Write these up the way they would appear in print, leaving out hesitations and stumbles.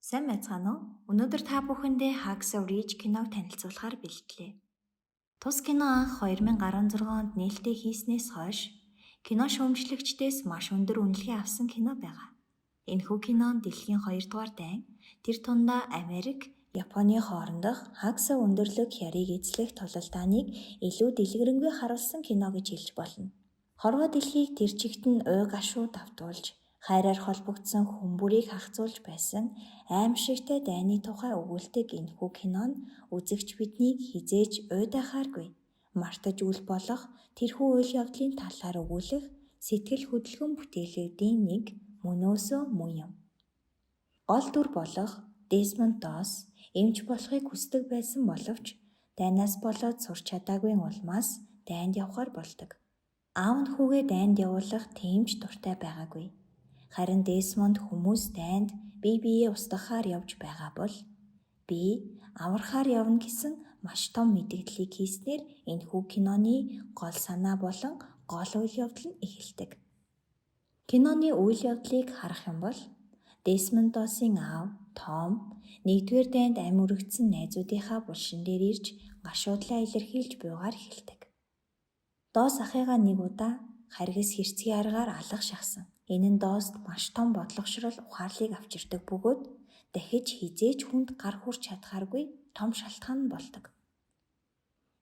Сайн байцгаана уу? Өнөөдөр та бүхэндээ Hacksaw Ridge киног танилцуулахаар бэлтлээ. Тус кино анх 2016 онд нээлттэй хийснээс хойш кино шүүмжлэгчдээс маш өндөр үнэлгээ авсан кино байгаа. Энэхүү кино нь дэлхийн 2 дугаар дайн, тэр тундаа Америк, Японы хоорондох Hacksaw өндөрлөг хярыг эзлэх тулалдааныг илүү дэлгэрэнгүй харуулсан кино гэж хэлж болно. Хорвоо дэлхийг тэр чигт нь уй гашуу давтуулж, хайраар холбогдсон хүн бүрийг хахацуулж байсан аймшигтай дайны тухай өгүүлдэг энэхүү кино нь үзэгч биднийг хэзээ ч уйдахааргүй мартаж үл болох тэрхүү үйл явдлын талаар өгүүлэх сэтгэл хөдлөмж бүтээлүүдийн нэг мөнөөсөө мөн юм. Гол дүр болох Десмонд Дос эмч болохыг хүсдэг байсан боловч дайнаас болоод сурч чадаагүй улмаас дайнд явахаар болдог. Аав нь хүүгээ дайнд явуулах тийм ч дуртай байгаагүй. Харин Десмонд хүмүүс дайнд бие биеэ устгахаар явж байгаа бол би аврахаар явна гэсэн маш том мэдэгдлийг хийснээр энэхүү киноны гол санаа болон гол үйл явдал нь эхэлдэг. Киноны үйл явдлыг харах юм бол Десмонд Досын аав Том нэгдүгээр дайнд амь өргөдсөн найзуудынхаа булшин дээр ирж гашуудлаа илэрхийлж буйгаар эхэлдэг. Дос ахыгаа нэг удаа харгас хэрцгий аргаар алга шахсан. Энэ нь Дост маш том бодлогошрол ухаарлыг авчирдаг бөгөөд дахиж хэзээ ч хүнд гар хүрч чадахааргүй том шалтгаан болдог.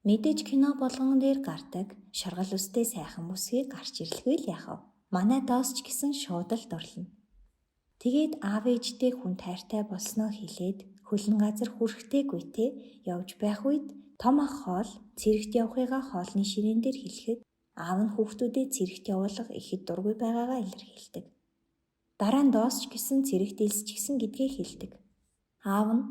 Мэдээж кино болгон дээр гардаг шаргал үстэй сайхан бүсгүй гарч ирлгүй л яах вэ? Манай Дос ч гэсэн шууд л дурлана. Тэгээд аав ээжтэй хүн хайртай болсноо хэлээд хөлн газар хүрэхтэй гүйтэй явж байх үед том ах хоол цэрэгт явахыгаа хоолны ширээн дээр хэлэхэд аав нь хүүхдүүдэд цэрэгт явуулах ихэд дургүй байгаагаа илэрхийлдэг. Дараа нь Дос ч гэсэн цэрэгт элсчихсэн гэдгээ хэлдэг. Аав нь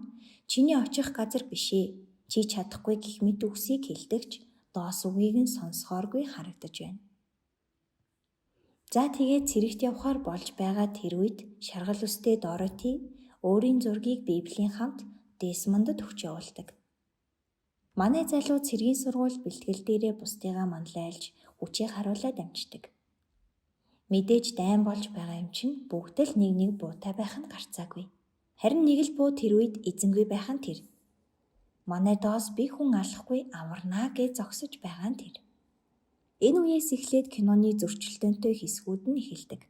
чиний очих газар биш ээ. Чи чадахгүй гэх мэт үгсийг хэлдэг ч Дос үгийг нь сонсохооргүй харагдаж байна. За, тэгээд цэрэгт явахаар болж байгаа тэр үед шаргал үстэй Дороти өөрийн зургийг Библийн хамт Десмондод өгч явуулдаг. Манай залуу цэргийн сургуульд бэлтгэл дээрээ бусдыгаа манлайлж, хүчээ харуулаад амждаг. Мэдээж дайн болж байгаа юм чинь бүгд л нэг нэг буутай байх нь гарцаагүй. Харин нэг л буу тэр үед эзэнгүй байх нь тэр. Манай Дос би хүн алахгүй аварнаа гэж зогсож байгаа нь тэр. Энэ үеэс эхлээд киноны зөрчилдөөнтэй хэсгүүд нь эхэлдэг.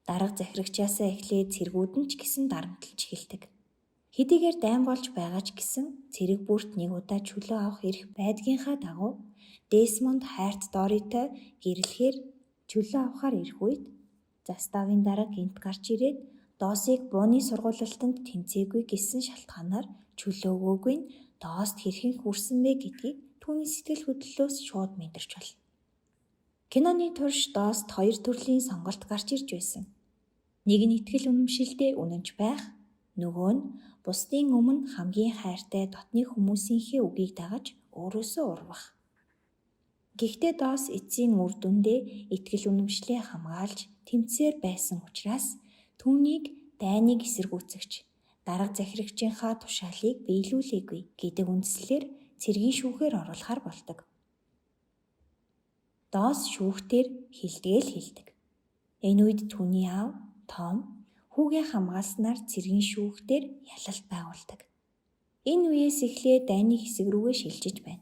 Дарга захирагчаасаа эхлээд цэргүүд нь ч гэсэн дарамтлаж эхэлдэг. Хэдийгээр дайн болж байгаа ч гэсэн цэрэг бүрт нэг удаа чөлөө авах эрх байдгийнхаа дагуу Десмонд хайрт Доритой гэрлэхээр чөлөө авахаар ирэх үед заставын дарга гэнэт гарч ирээд Досыг бууны сургуулилтанд тэнцээгүй гэсэн шалтгаанаар чөлөө өгөөгүй нь Дост хэрхэн хүрсэн бэ гэдгийг түүний сэтгэл хөдлөлөөс шууд мэдэрч болно. Киноны турш Дост хоёр төрлийн сонголт гарч ирж байсан. Нэг нь итгэл үнэмшилдээ үнэнч байх, нөгөө нь бусдын өмнө хамгийн хайртай дотны хүмүүсийнхээ үгийг дагаж өөрөөсөө урвах. Гэхдээ Дос эцсийн үр дүндээ итгэл үнэмшлээ хамгаалж тэмцсээр байсан учраас түүнийг дайныг эсэргүүцэгч, дарга захирагчийнхаа тушаалыг биелүүлээгүй гэдэг үндслээр цэргийн шүүхээр оруулахар болдог. Дос шүүхтэр хэлдэг л хэлдэг. Энэ үед түүний аав Том хүүгээ хамгаалснаар цэргийн шүүхтэр ялалт байгуулдаг. Энэ үеэс эхлээд дайны хэсэг рүүгээ шилжиж байна.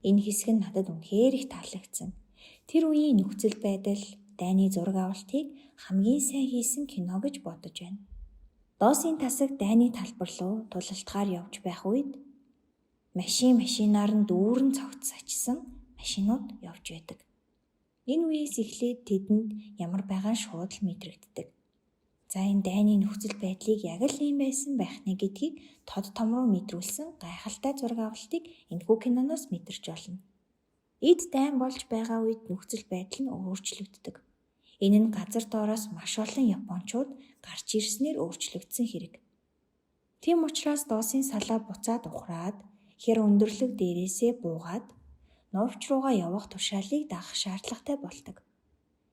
Энэ хэсэг нь надад үнэхээр их таалагдсан. Тэр үеийн нөхцөл байдал, дайны зураг авалтыг хамгийн сайн хийсэн кино гэж бодож байна. Досын тасаг дайны талбар руу тулалтахаар явж байх үед машин машинаар нь дүүрэн цогц сачсан машинууд явж байдаг. Энэ үеэс эхлээд тэдэнд ямар байгаа нь шууд л мэдрэгддэг. За, энэ дайны нөхцөл байдлыг яг л ийм байсан байх нэ гэдгийг тод томруу мэдрүүлсэн гайхалтай зураг авалтыг энэхүү киноноос мэдэрч болно. Эд дайн болж байгаа үед нөхцөл байдал нь өөрчлөгддөг. Энэ нь газар доороос маш олон японочууд гарч ирснээр өөрчлөгдсөн хэрэг. Тийм учраас Досын салаа буцаад ухраад хяр өндөрлөг дээрээсээ буугаад нуувч руугаа явах тушаалыг дагах шаардлагатай болдог.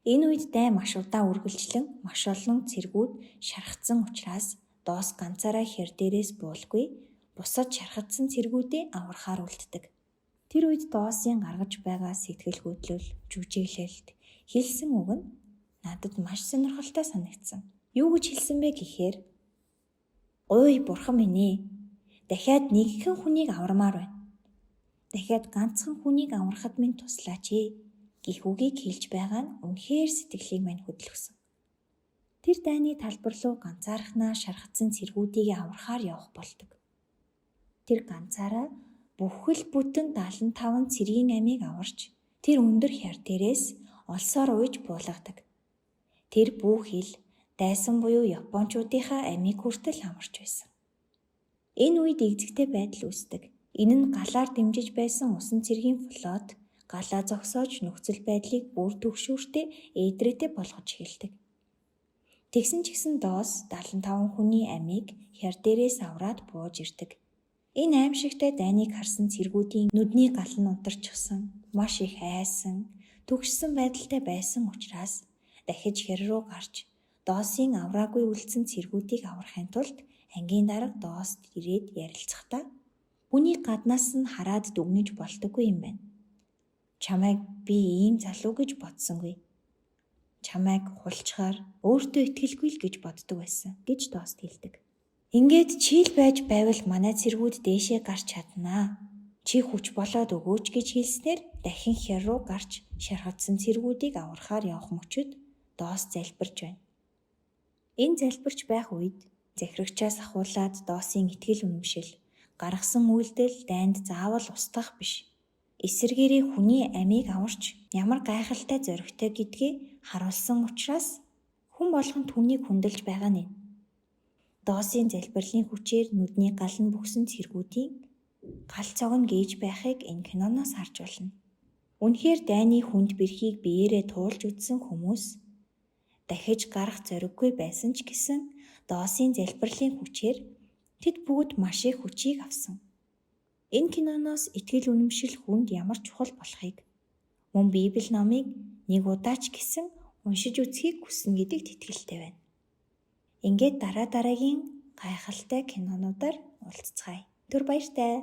Энэ үед дайн маш удаан үргэлжлэн маш олон цэргүүд шархагдсан учраас Дос ганцаараа хяр дээрээс буулгүй бусад шархагдсан цэргүүдээ аврахаар үлддэг. Тэр үед Досын гаргаж байгаа сэтгэл хөдлөл, жүжиглэлт, хэлсэн үг нь надад маш сонирхолтой санагдсан. Юу гэж хэлсэн бэ гэхээр Ой бурхан минь ээ. Дахиад нэгхэн хүнийг авармаар байна. Дахиад ганцхан хүнийг аврахад минь туслаач ээ гэх үгийг хэлж байгаа нь үнэхээр сэтгэлийг минь хөдөлгөсөн. Тэр дайны талбар руу ганцаархнаа шархадсан цэргүүдийг аврахаар явах болдог. Тэр ганцаараа бүхэл бүтэн 75 цэргийн амийг аварч тэр өндөр хяр дээрээс олсоор уйж буулгадаг. Тэр бүх ил дайсан буюу Япончуудынхаа амийг хүртэл амарч байсан. Энэ үед эгзэгтэй байдал үүсдэг. Энэ нь галаар дэмжиж байсан усан цэргийн флот галаа зогсоож нөхцөл байдлыг бүр түгшүүртэй ээдрээтэй болгож эхэлдэг. Тэгсэн ч гэсэн Доос 75 хүний амийг хяр дээрээс авраад бууж ирдэг. Энэ аймшигтай дайныг харсан цэргүүдийн нүдний гал нь унтарчихсан, маш их айсан, түгшсэн байдалтай байсан учраас дахиж хяр руу гарч Доосын авраагүй үлдсэн цэргүүдийг аврахын тулд ангийн дарга Доост ирээд ярилцахдаа хүнийг гаднаас нь хараад дүгнэж болдоггүй юм байна. Чамайг би ийм залуу гэж бодсонгүй. Чамайг хулчгаар өөртөө итгэлгүй л гэж боддог байсан гэж Доост хэлдэг. Ингээд чийл байж байвал манай цэргүүд дээшээ гарч чаднаа. Чи хүч болоод өгөөч гэж хэлснээр дахин хяр руу гарч шархадсан цэргүүдийг аврахаар явах мөчөд Доос залбирч байна. Энэ залбирч байх үед захирагчаас ахуулаад Доосын итгэл үнэмшил, гаргасан үйлдэл дайнд заавал устгах биш. Эсэргээрээ хүний амийг аварч ямар гайхалтай зоригтой гэдгийг харуулсан учраас хүн болгон түүнийг хүндэлж байгаа нь. Доосын залбирлын хүчээр нүдний гал нь бөгсөн цэргүүдийн гал цог нь гээж байхыг энэ киноноос харж болно. Үнэхээр дайны хүнд бэрхийг биеэрээ туулж үзсэн хүмүүс дахиж гарах зориггүй байсан ч гэсэн Доосын залбирлын хүчээр тэд бүгд маш их хүчийг авсан. Энэ киноноос итгэл үнэмшил хүнд ямар чухал болохыг мөн Библи номыг нэг удаа ч гэсэн уншиж үзэхийг хүснэ гэдэгт итгэлтэй байна. Ингээд дараа дараагийн гайхалтай кинонуудаар уулзцгаая. Түр баяртай.